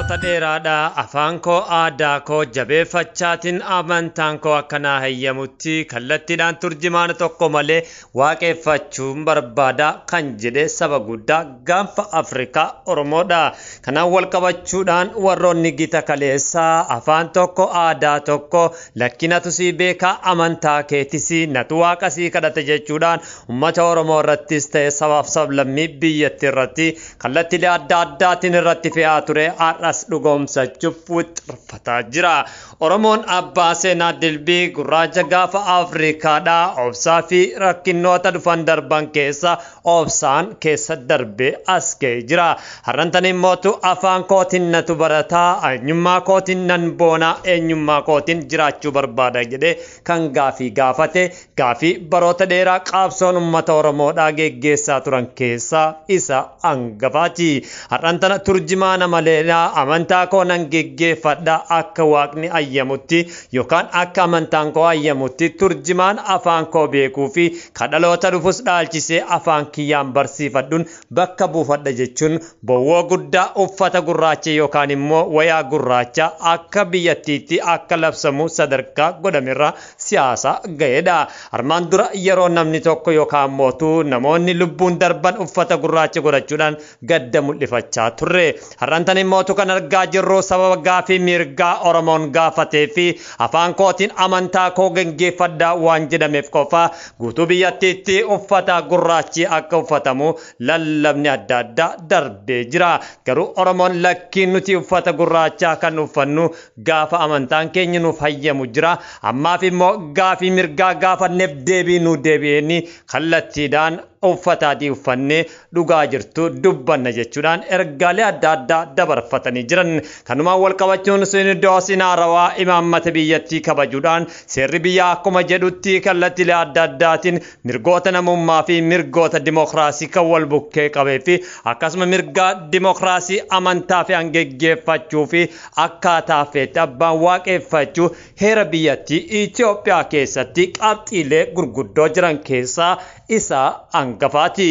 Baroota dheeraadha afaan koo aadaa koo jabeeffachaatiin amantaan koo akkanaa hayyamutti kallattiidhaan turjumaana tokko malee waaqeffachuun barbaada kan jedhe saba guddaa gaanfa Afrikaa Oromoodha. Kanaan wal qabachuudhaan warroonni gita kaleessaa afaan tokko aadaa tokko lakkinatu sii beekaa amantaa keetisii natu waaqa sii kadhate jechuudhaan uummata Oromoo irrattis ta'e sabaaf sablammii biyyattii irratti kallattiilee adda addaatiin irratti fe'aa ture har'as dhugoomsachuuf wixirfataa jira. Oromoon abbaa seenaa dilbii gurraacha gaafa Afrikaadha. Obsaa fi rakkinnoota dhufan darban keessa obsaan keessa darbee as ga'ee jira. Har'antan immootu afaan kootiin natu barataa, eenyummaa kootiin nan boonaa, eenyummaa kootiin jiraachuu barbaada jedhee kan gaafii gaafate gaafii baroota dheeraa qabsoon uummata Oromoodhaa geggeessaa turan keessaa isa hangafaati. Har'antana turjumaana malee amantaa koo nan geggeeffadha akka waaqni ayyamutti yookaan akka amantaan koo ayyamutti turjumaan afaan koo beekuu fi kadhaloota dhufus dhaalchisee afaan kiyyaan barsiifadhuun bakka buufadha jechuun bowwoo guddaa uffata gurraacha yookaan immoo wayaa gurraacha akka biyyattiitti akka labsamu sadarkaa godhamerra siyaasa ga'eedha. Armaan dura yeroo namni tokko yookaan mootuu namoonni lubbuun darban uffata gurraacha godhachuudhaan gadda mul'ifachaa turre. Har'antan immootu kan argaa jirru sababa gaafii mirgaa Oromoon gaafatee fi afaan kootiin amantaa koo geggeeffadhaa waan jedhameef qofa guutuu biyyattiitti uffata gurraachi akka uffatamu lallabni adda addaa darbee jira. Garuu Oromoon lakkiin nuti uffata gurraachaa kan uffannu gaafa amantaan keenya nuuf hayyamu jira. Ammaaf immoo gaafii mirgaa gaafanneef deebii nu deebi'eenni kallattiidhaan uffata adii uffannee dhugaa jirtu dubbanna jechuudhaan ergaalee adda addaa dabarfatanii jiran. Kanumaan wal qabachuun sinidoosiin haarawaa imaammata biyyattii kabajuudhaan seerri biyyaa akkuma jedhutti kallattiilee adda addaatiin mirgoota namummaa fi mirgoota dimokiraasii kan wal bukkee qabee fi akkasuma mirga dimokiraasii amantaa fi geggeeffachuu fi akkaataa feete abbaan waaqeffachuu heera biyyattii Itoophiyaa keessatti qabxiilee gurguddoo jiran keessaa isa hangafaati.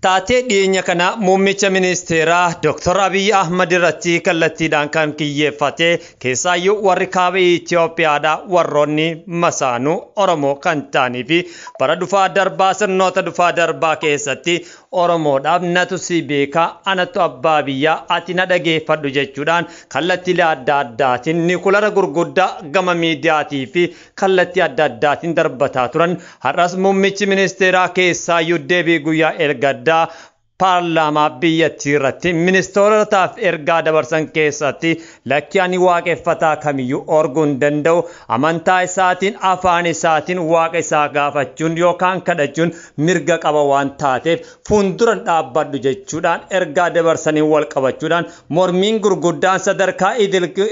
Taatee dhiyeenya kana muummicha ministeeraa Dr. Abiy Ahmad irratti kallattiidhaan kan kiyyeeffate keessaayyuu warri kaaba Itoophiyaadha warroonni masaanuu Oromoo kan ta'anii fi bara dhufaa darbaa sirnoota dhufaa darbaa keessatti Oromoodhaaf natu si beekaa anatu abbaa biyyaa ati na dhageeffadhu jechuudhaan kallattiilee adda addaatiin nikulara gurguddaa gama miidiyaatii fi kallattii adda addaatiin darbataa turan har'as muummichi ministeeraa keessaayyuu deebii guyyaa ergaddaa paarlaamaa biyyattii irratti ministeerotaaf ergaa dabarsan keessatti lakki ani waaqeffataa kamiyyuu orguu hin danda'u amantaa isaatiin afaan isaatiin waaqa isaa gaafachuun yookaan kadhachuun mirga qaba waan taateef fuulduran dhaabbadhu jechuudhaan ergaa dabarsanii wal qabachuudhaan mormiin gurguddaan sadarkaa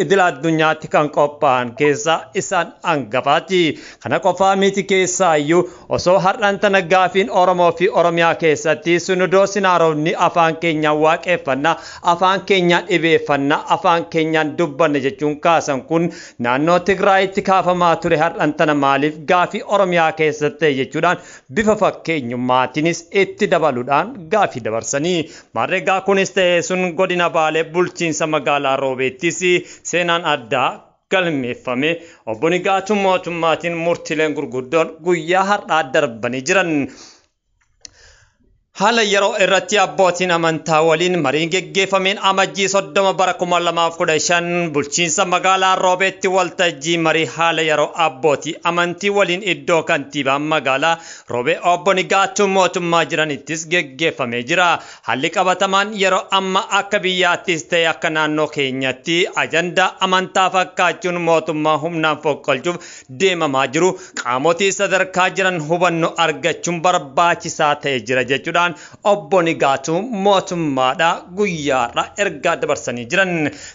idil addunyaatti kan qophaa'an keessaa isaan hangafaati. Kana qofaa miti keessaayyuu osoo har'aan tana gaafiin Oromoo fi Oromiyaa keessatti sunudoosina haaromni afaan keenyaan waaqeffannaa afaan keenyaan dhibeeffannaa afaan keenyaan dubbanna jechuun kaasan kun naannoo Tigraayitti kaafamaa ture har'an tana maaliif gaafii Oromiyaa keessatti ta'e jechuudhaan bifa fakkeenyummaatiinis itti dabaluudhaan gaafii dabarsanii maarreegaa kunis ta'e sun godina Baalee bulchiinsa magaalaa Roobeettis seenaan addaa galmeeffame obbo Nigaatuu mootummaatiin murtiileen gurguddoon guyyaa har'aa darbanii jiran. Haala yeroo irratti abbootiin amantaa waliin mariin geggeeffameen amajjii 30 bara 2015 bulchiinsa magaalaa Roobeetti waltajjii marii haala yeroo abbootii amantii waliin iddoo kantiibaan magaalaa Roobee obbo Nigaatuu mootummaa jiranittis geggeeffamee jira. Haalli qabatamaan yeroo amma akka biyyaattis ta'e akka naannoo keenyatti ajandaa amantaa fakkaachuun mootummaa humnaan foqqolchuuf deemamaa jiru qaamotii sadarkaa jiran hubannoo argachuun barbaachisaa ta'e jira jechuudha. Obbo Nigaatuu mootummaadha guyyaarra ergaa dabarsanii jiran.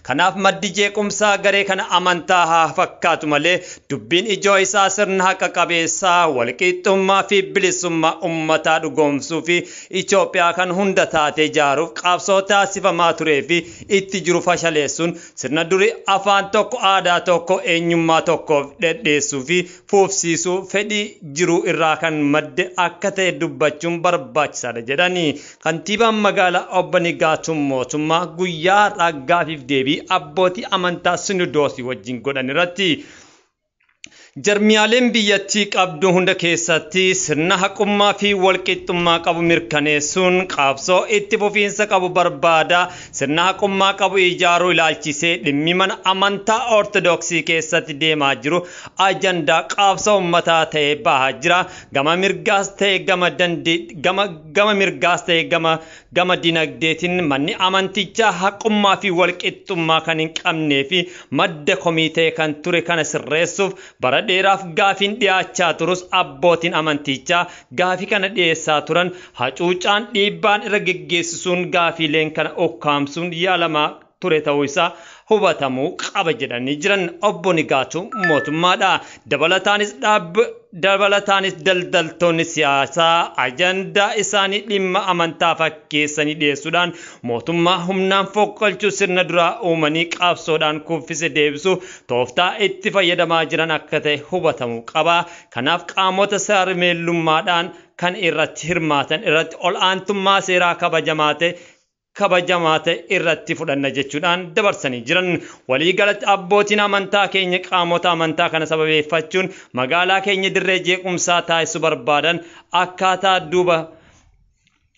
Kanaaf maddi jeequmsaa garee kana amantaa haa fakkaatu malee dubbiin ijoo isaa sirna haqa qabeessaa walqixxummaa fi bilisummaa uummataa dhugoomsuu fi Itoophiyaa kan hunda taatee ijaaruuf qabsoo taasifamaa turee fi itti jiru fashaleessuun sirna durii afaan tokko aadaa tokko eenyummaa tokkoof dhedheessuu fi fuufsiisuu fedhii jiru irraa kan madde akka ta'e dubbachuun barbaachisaadha. barbaachisaadha jedhani. Kantiibaan magaalaa obbo Nigaatuu Mootummaa guyyaa har'aa gaafiif deebii abbootii amantaa Sinodoosii wajjin godhan irratti Jarmiyaaleen biyyattii qabdu hunda keessatti sirna haqummaa fi walqixxummaa qabu mirkaneessuun qabsoo itti fufiinsa qabu barbaada. Sirna haqummaa qabu ijaaruu ilaalchisee dhimmi mana amantaa Ortodoksii keessatti deemaa jiru ajandaa qabsoo uummataa ta'ee bahaa jira. Gama mirgaas ta'e gama gama mirgaas ta'e gama dinagdeetiin manni amantichaa haqummaa fi walqixxummaa kan hin qabnee fi madda komii ta'e kan ture kana sirreessuuf bara dheeraaf gaafiin dhiyaachaa turus abbootiin amantichaa gaafii kana dhiyeessaa turan hacuucaan dhiibbaan irra geggeessisuun gaafiileen kana ukkaamsuun yaalamaa ture ta'uu isaa hubatamuu qaba jedhanii jiran obbo Nigaatuu Mootummaadha. Dabalataanis daldaltoonni siyaasaa ajandaa isaanii dhimma amantaa fakkeessanii dhiyeessuudhaan mootummaa humnaan foqqolchuu sirna duraa uumanii qabsoodhaan kuffise deebisuuf tooftaa itti fayyadamaa jiran akka ta'e hubatamuu qaba. Kanaaf qaamota saarmeellummaadhaan kan irratti hirmaatan irratti ol aantummaa seeraa kabajamaa ta'e kabajamaa ta'e irratti fudhanna jechuudhaan dabarsanii jiran. Waliigalatti abbootiin amantaa keenya qaamota amantaa kana sababeeffachuun magaalaa keenya dirree jeequmsaa taasisuu barbaadan akkaataa duuba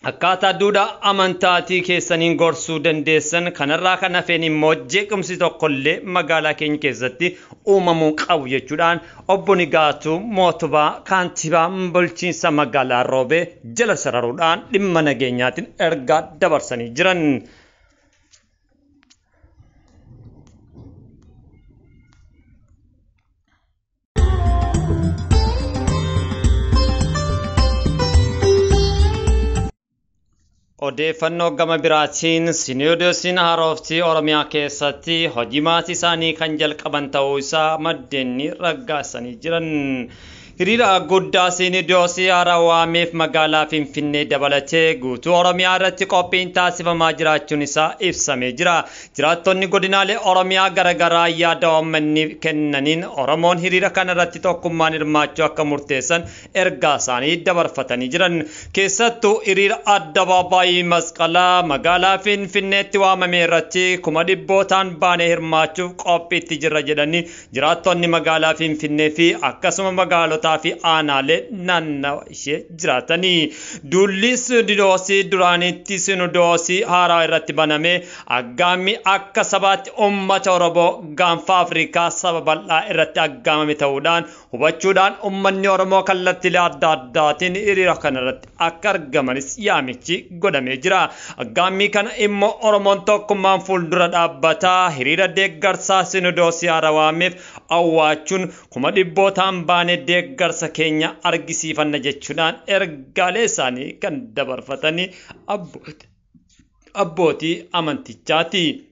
Akkaataa duudhaa amantaatii keessaniin gorsuu dandeessan kanarraa kan hafeen immoo jeequmsi tokkollee magaalaa keenya keessatti uumamuu qabu jechuudhaan obbo Nigaatuu Mootummaa kaantibaa bulchiinsa magaalaa Roobee jala sararuudhaan dhimma nageenyaatiin ergaa dabarsanii jiran. Odeeffannoo gama biraatiin Sinoodosiin haaroftii Oromiyaa keessatti hojii maatii isaanii kan jalqaban ta'uu isaa maddeen raggaasanii jiran. Hiriira guddaa Sinoodosii haaraa waameef magaalaa Finfinnee dabalatee guutuu Oromiyaa irratti qophiin taasifamaa jiraachuun isaa ibsamee jira. Jiraattonni godinaalee Oromiyaa garaagaraa yaada uummanni kennaniin Oromoon hiriira kana irratti tokkummaan hirmaachuu akka murteessan ergaa isaanii dabarfatanii jiran. Keessattuu hiriira addabaabaayii masqalaa magaalaa Finfinneetti waamame irratti 100,000 baanee hirmaachuuf qophiitti jirra jedhanii jiraattonni magaalaa Finfinnee fi akkasuma magaalota fi aanaalee naannawa ishee jiraatanii. Duulli Sinodoosii duraanitti Sinodoosii haaraa irratti baname aggaammi akka sabaatti uummata Oromoo gaanfa Afrikaa saba bal'aa irratti aggaamame ta'uudhaan hubachuudhaan uummanni Oromoo kallattiilee adda addaatiin hiriira kanarratti akka argamanis yaamichi godhamee jira. Aggaammii kana immoo Oromoon tokkummaan fuuldura dhaabbataa hiriira deeggarsaa Sinodoosii haaraa waameef awwaachuun 100,000 baanee deeggarsa keenya argisiifanna jechuudhaan ergaalee isaanii kan dabarfatanii abbootii amantichaati.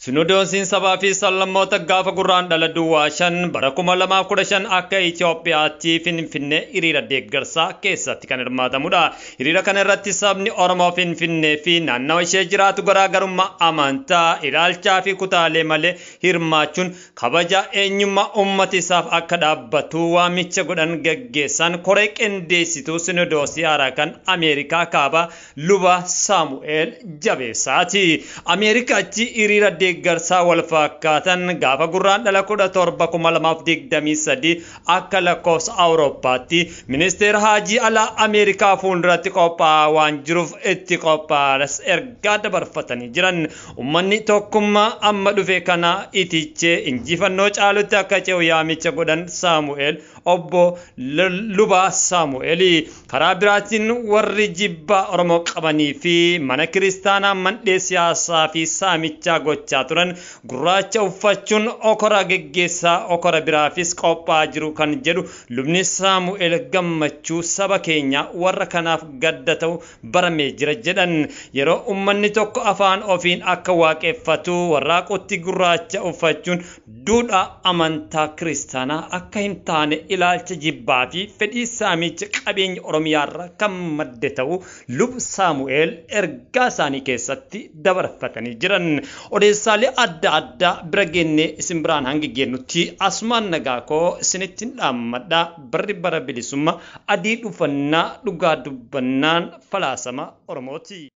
Sinodoosiin sabaa fi sablammoota gaafa gurraan dhala duwwaa 5 bara 2015 akka Itoophiyaatti Finfinnee hiriira deeggarsaa keessatti kan hirmaatamudha. Hiriira kana irratti sabni Oromoo Finfinnee fi naannawa ishee jiraatu garaagarummaa amantaa, ilaalchaa fi kutaalee malee hirmaachuun kabaja eenyummaa uummata isaaf akka dhaabbatu waamicha godhan gaggeessan koree qindeessituu Sinodoosii haaraa kan Ameerikaa kaabaa luba Saamu'eel Jabeessaati. Ameerikaatti hiriira deeggarsaa wal fakkaatan gaafa gurraan dhala 17,2023 akka lakkoofsa Awurooppaatti ministeera Haajii Alaa Ameerikaa fuulduratti qophaa'aa waan jiruuf itti qophaa'anis ergaa dabarfatanii jiran. Uummanni tokkummaa amma dhufe kana itichee injifannoo caalutti akka ce'u yaamicha godhan Saamu'eel obbo Lubaa Saamu'eeli. Karaa biraatiin warri jibbaa Oromoo qabanii fi mana kiristaanaa mandhee siyaasaa fi saamichaa gochaa turan gurraacha uffachuun okora geggeessaa okora biraafis qophaa'aa jiru kan jedhu lubni Saamu'eel Gammachuu saba keenya warra kanaaf gadda ta'u baramee jira jedhan. Yeroo uummanni tokko afaan ofiin akka waaqeffatu warraaqutti gurraacha uffachuun duudhaa amantaa kiristaanaa akka hin taane ilaalcha jibbaa fi fedhii saamicha qabeenya Oromiyaarraa kan madde ta'u lub Saamu'eel ergaa isaanii keessatti dabarfatanii jiran. Odeessaalee gabaasaalee adda addaa bira geennee isin biraan hangi geennutti asumaan nagaa koo isinittiin dhaammadha. Barri bara bilisummaa adii dhufannaa dhugaa dubbannaan falaasama Oromooti.